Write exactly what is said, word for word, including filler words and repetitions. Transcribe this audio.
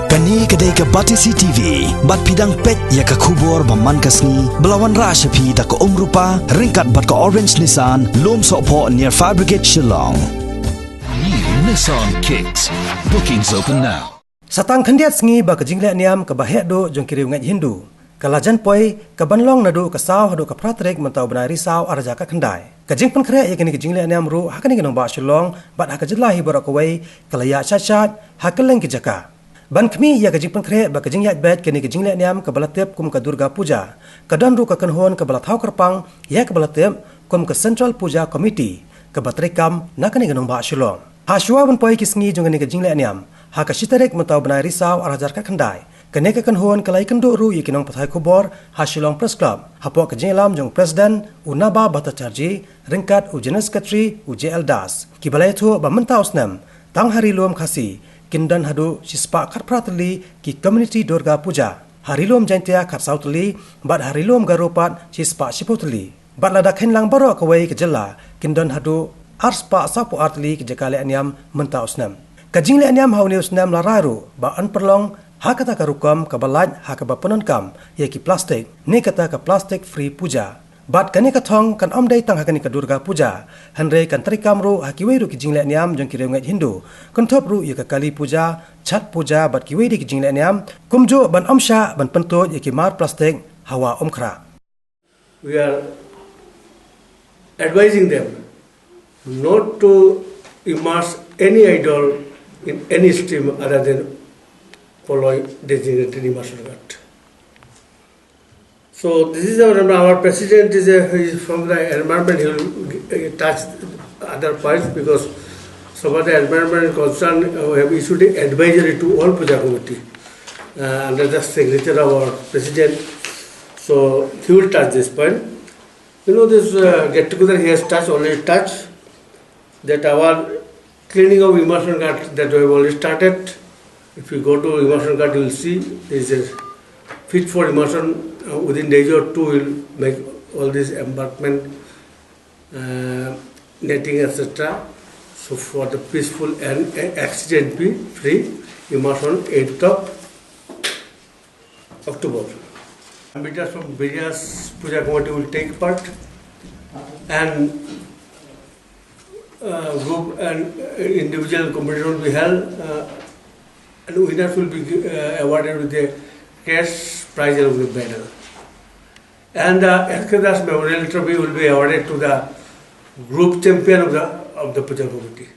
Kane ka dei ka Batesi T V, bad phi dang peit ïa ka khubor ba man ka sngi, ba la wanrah sha phi da ka Umrupa, ryngkat bad ka Orange Nissan, Lum Sohphoh near Fire Brigade Shillong. New Nissan Kicks. Bookings open now. Sa tang khyndiat sngi ba ka jingleh niam kaba heh duh jong ki riewngeit Hindu ka la jan poi, kaban long naduh ka saw haduh ka phra tarik mynta u bnai Risaw ar hajar khatkhyndai. Ka jingpynkhreh ïa kane ka jingleh niam ruh ha kane ka nongbah Shillong bad ha ka jylla hi baroh kawei ka la ïaid shait shait ha kylleng ki jaka. Ban khmih ïa ka jingpynkhreh bad ka jingïaid beit kane ka jingleh niam kaba la tip kum ka Durga Puja, ka don ruh ka kynhun kaba la thaw kyrpang ïa kaba la tip kum ka Central Puja Committee, kaba treikam na kane ka nongbah Shillong. Ha shuwa ban poi ki sngi jong kane ka jingleh niam, ha ka shi tarik mynta u bnai Risaw ar hajar khatkhyndai, kane ka kynhun ka la ïakynduh ruh ïa ki nongpathai khubor ha Shillong Press Club, hapoh ka jingïalam jong u President u Naba Bhattacharjee ryngkat u General Secretary u J L Das, kiba la ïathuh ba mynta u snem, tang ha Ri Lum Khasi kin don haduh shispah khatphra tylli ki Community Durga Puja, ha Ri Lum Jaintia khatsaw tylli, bad ha Ri Lum Garo pat shispah shiphew tylli. Bad lada kheiñ lang baroh kawei ka jylla, kin don haduh arspah sawphew ar tylli ki jaka leh niam mynta u snem. Ka jingleh niam ha une u snem la rai ruh ba yn pynlong ha kata ka rukom kaba lait ha kaba pyndonkam ïa ki plastik, ne kata ka Plastic Free Puja. Bad kane ka thong kan ym dei tang ha kane ka Durga Puja, hynrei kan treikam ruh ha kiwei ruh ki jingleh niam jong ki riewngeit Hindu, kynthup ruh ïa ka Kali Puja, Chhath Puja bad kiwei de ki jingleh niam, kumjuh ban ym shah ban pyntuid ïa ki mar plastik hawa umkhrah. We are advising them not to immerse any idol in any stream other than following designated immersion ghat. So this is our, our president is, a, is from the environment, he will, uh, touch other points because some of the environment concern, uh, we have issued an advisory to all puja committee, uh, under the signature of our president. So he will touch this point. You know, this, uh, get together he has touched, already touched, that our cleaning of immersion ghat that we have already started. If you go to immersion ghat, you will see there is a fit for immersion. Uh, within days or two, we will make all this embankment, uh, netting, et cetera. So for the peaceful and, uh, accident be free immersion, eighth of October. Members from various puja committee will take part, and, uh, group and, uh, individual competition will be held, uh, and winners will be, uh, awarded with the cash prize and with the medal. And the S K Das Memorial Trophy will be awarded to the group champion of the, of the puja committee.